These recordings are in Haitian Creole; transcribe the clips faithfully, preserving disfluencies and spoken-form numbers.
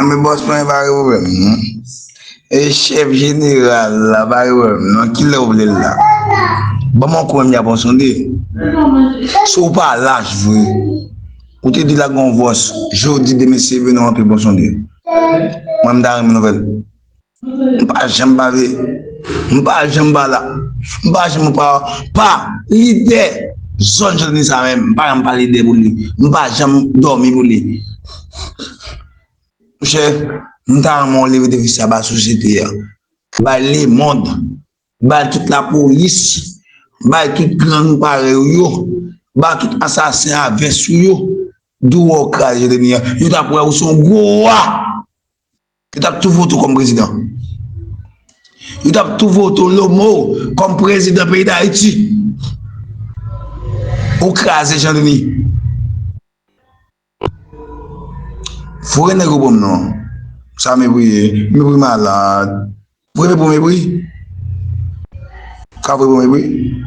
Men bòs mwen pa gen pwoblèm non. E chèf jeneral la pa gen pwoblèm non. Kilè w vle l la? Ban m yon kou menm y ap yon sonde. Si w pa lach vre, ou te di l ak yon vòs, jodi, demen, si vre, nou antre bon sonde. Mwen, m ta renmen nouvèl. M pa janm pa vle. M pa janm pa la. M pa janm pa, pa lidè zòn Jandeni sa menm. M pa janm pa lidè pou li. M pa janm dòmi pou li. Monchè, m ta renmen w leve defi sa ba sosyete a. Bay lemonn. Bay tout lapolis. Bay tout gang parèy ou yo. Bay tout asasen a vès ou yo. Di w wè w kraze Jandeni an. Yo t ap wè ou se yon gwo wa. Yo t ap tou vote w kòm prezidan. Yo t ap tou vote w lomo kòm prezidan peyi Dayiti. Ou kraze Jandeni. Foure nèg yo ban m non. Sa mepri ye. Mepri malad. Voye mepri mepri. Ka voye bon mepri.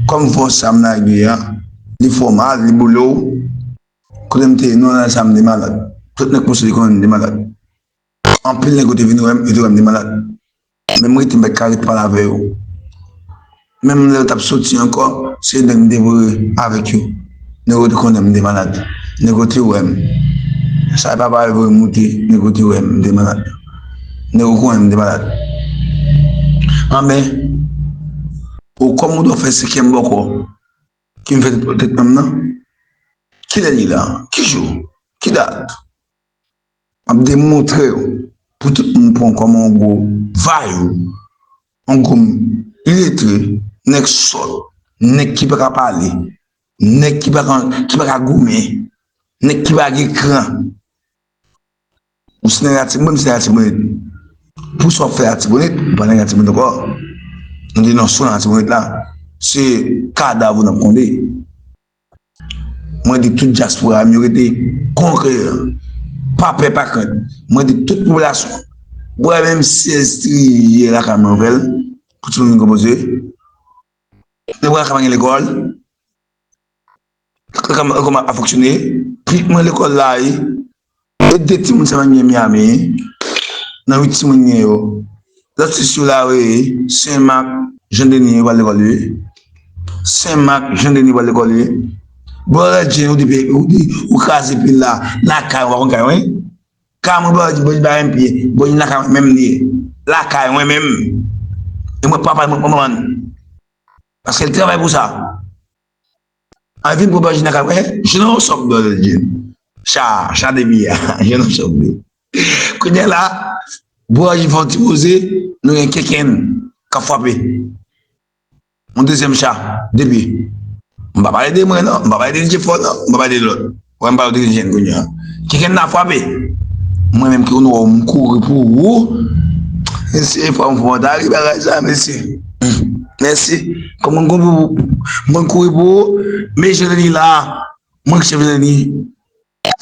Kòm fò sa m lage a, li fò mal, li boule w. Kote m te ye, non, nan sa m te malad. Tout nèg poste li konnen m te malad. Anpil nèg yo te vin wè m, yo te wè m te malad. Men m rete, m pa t ka ret pale avè yo. Menm lè yo t ap soti ankò, se nèg m te voye avèk yo. Nèg yo te konnen m te malad. Nèg yo te wè m. Sa e pa pale voye m moute, nèg yo te wè m te malad. Nèg yo konnen m te malad. Anben, ou kòm ou dwe fè senkyèm bòkò ki m fè tèt, tèt manm nan, kilè li la? Ki jou? Ki dat? M ap demontre w pou tout moun pran w kòm yon gwo vayou, yon gwo iletre, nèg sòt, nèg ki pa ka pale, nèg ki pa ka, ki pa ka goumen, nèg ki pa gen kran. Ou se nèg Latibonit, se Latibonit. Pou sa w ap fè Latibonit, ou pa nèg Latibonit ankò. Nou denonse w nan Latibonit la. Se kadav ou n ap konde. Mwen di tout dyaspora m yo rete konkrè. Pa pè, pa krent. Mwen di tout popilasyon. Bwè menm sèz triyè lakay mwen fè l pou timoun vin konpoze. Nèg lakay pa gen lekòl. Kòman, kòman ap fonksyone? Pitit mwen lekòl la, wi. E de timoun sa mwen gen Miami, nan uit timoun gen yo. Lòt sis yo la, wi, Sen Mak, Jan Deni yo pral lekòl, wi. Sen Mak, Jan Deni pral lekòl, wi. Bò Rèdjen, ou di, ou di, ou kraze pil la, lakay, ou pa konn kay mwen. Kay mwen, bò, bò, ba M P, bò, lakay mwen menm li ye. Lakay mwen menm. E mwen papa, mwen, mwen manman. Paske l travay pou sa. Al vin pou bò Rèdjen lakay mwen, jwenn yon sòk bò Rèdjen. Cha, cha depi a, jwenn yon sòk li. Kounye a la, bò Rèdjen fè yon ti poze, nou gen kenkenn k ap frape. Yon dezyèm cha, depi. M pa pale de mwen non, m pa pale de D J Fò non, m pa pale de lòt. Wè m pale de kenkenn kounye a. Kenkenn nan frape. Mwen menm ki ou wè m kouri pou ou. Mesye, fò m fè yon bagay sa, mesye. Mèsi. Kòm mwen kouri pou ou, mwen kouri pou ou, men Jan Deni la, mwen ki chèf Jan Deni,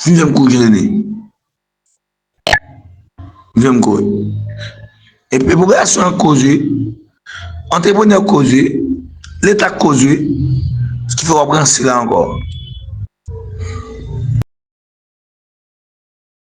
vin fè m kouri Jan Deni. Vin fè m kouri. Epi popilasyon an koz wi, antreprenè koz wi, Leta koz wi, ki fè w ap ranse la ankò.